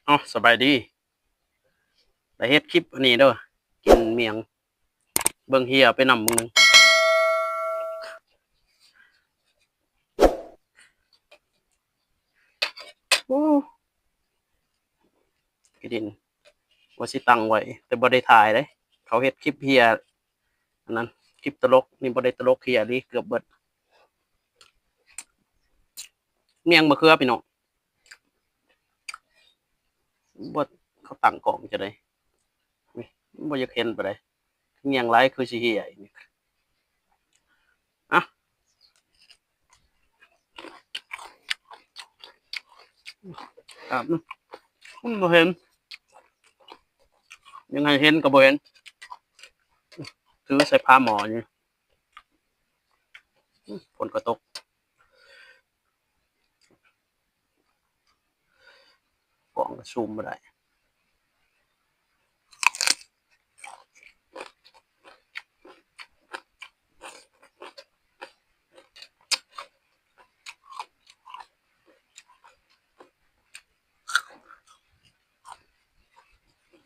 ເນາະ ສະບາຍດີ ໄດ້ເຮັດຄລິບອັນນີ້ເດີ ກິນໝ້ຽງ ເບິ່ງເຮຍໄປນຳມື້ໜຶ່ງ. ໂອ້ ຂີ້ດິນ ວ່າຊິຕັ້ງໄວ້ ແຕ່ບໍ່ໄດ້ຖ່າຍເດ້ ເຂົາເຮັດຄລິບເຮຍ ອັນນັ້ນ ຄລິບຕະຫຼົກ ນີ້ບໍ່ໄດ້ຕະຫຼົກ ເຮຍອີ່ຫຼີ ເກືອບເບິດ. ໝ້ຽງມະເຂືອ ພີ່ນ້ອງ ບໍ່ ເຂົາຕັ້ງກ້ອງຈັ່ງໃດ ນີ້ ບໍ່ຢາກເຫັນປານໃດ ແຍງຫຼາຍຄືຊິເຮຍອີກນີ້. ອ່ະ ອ່ະ ມັນ ມັນບໍ່ເຫັນ ຍັງໃຫ້ເຫັນກໍບໍ່ເຫັນ ຖືໃສ່ຝາໝໍ້ຢູ່ ຝົນກໍຕົກ ກ້ອງກໍຊູມບໍ່ໄດ້.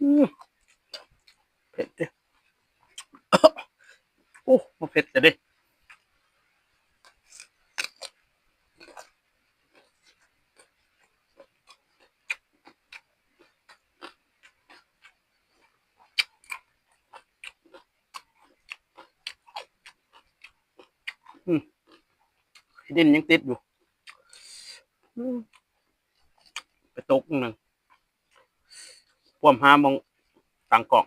ອືມ ເຜັດເດ້ ໂອ້ ບໍ່ເຜັດແທ້ເດ້. ອືມ ຂີ້ດິນຍັງຕິດຢູ່ ອືມ ໄປຕົກໜຶ່ງ ພວມຫາໝ່ອງຕັ້ງກ້ອງ.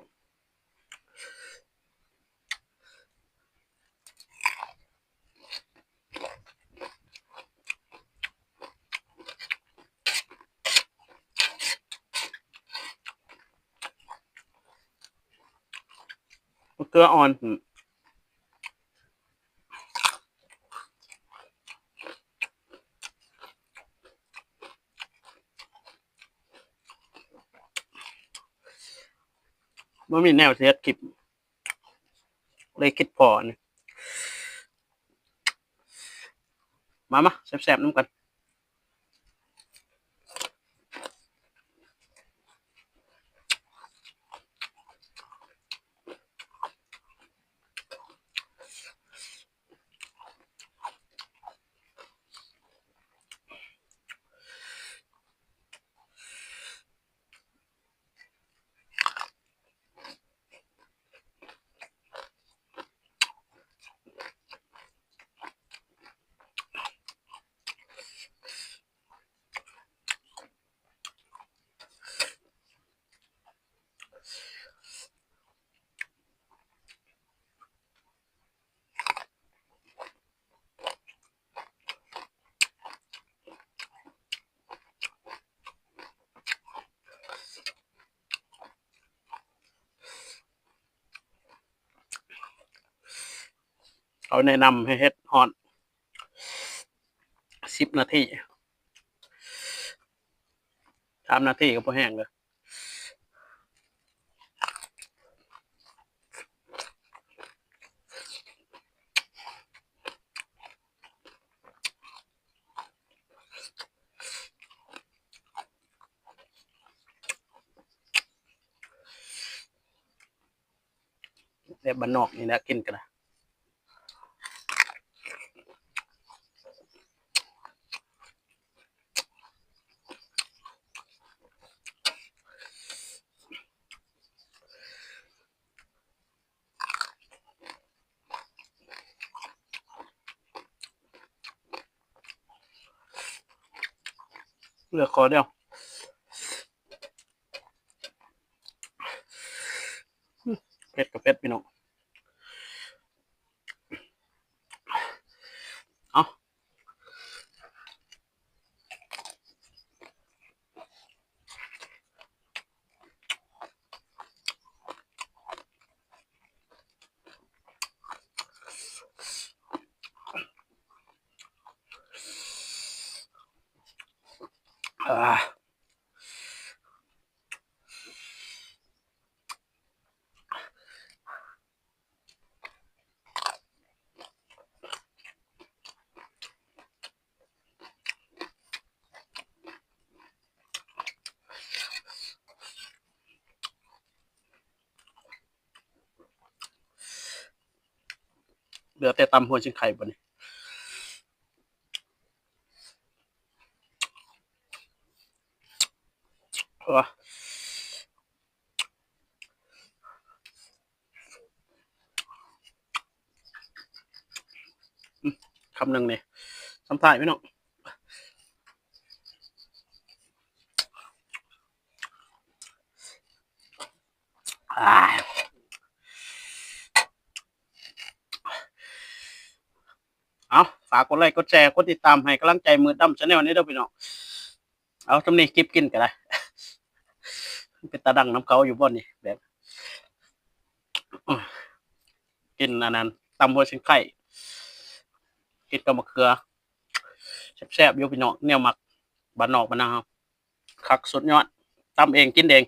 ເກືອອ່ອນ ບໍ່ມີແນວຊິເຮັດຄລິບ ເລີຍຄິດພໍນີ້ ມາ ມາ ແຊບໆ ນຳກັນ. ເຂົາແນະນຳໃຫ້ເຮັດຮອດສິບນາທີ ສາມນາທີກໍພໍແຫ້ງແລ້ວ. ແບບບ້ານນອກນີ້ແຫຼະ ກິນກໍໄດ້. ເຫຼືອຂໍດຽວ ເຜັດກໍເຜັດ ພີ່ນ້ອງ ເອົາ. ອ ຫຼືອແຕ່ຕຳຫົວຊິງໄຄບາດນີ້. ໂອ້ ອືມ ຄຳໜຶ່ງນີ້ ຄຳທ້າຍພີ່ນ້ອງ. ອາ ເອົາ ຝາກກົດໄລກົດແຊ ກົດຕິດຕາມໃຫ້ກຳລັງໃຈມືດດຳ Channel ນີ້ເດີພີ່ນ້ອງ. ເອົາ ຊ່ຳນີ້ ເກັບກິນກໍໄດ້ ເປັນຕາດັງນຳເຂົາຢູ່ບໍ່ນີ້ ແບບ ກິນອັນນັ້ນ ຕຳຫົວຊິງໄຄ ກິນກັບໝາກເຂືອ ແຊບໆ ຢູ່ພີ່ນ້ອງ ແນວມັກບ້ານນອກບ້ານນາເຮົາ ຄັກສຸດຍອດ ຕຳເອງກິນເອງ.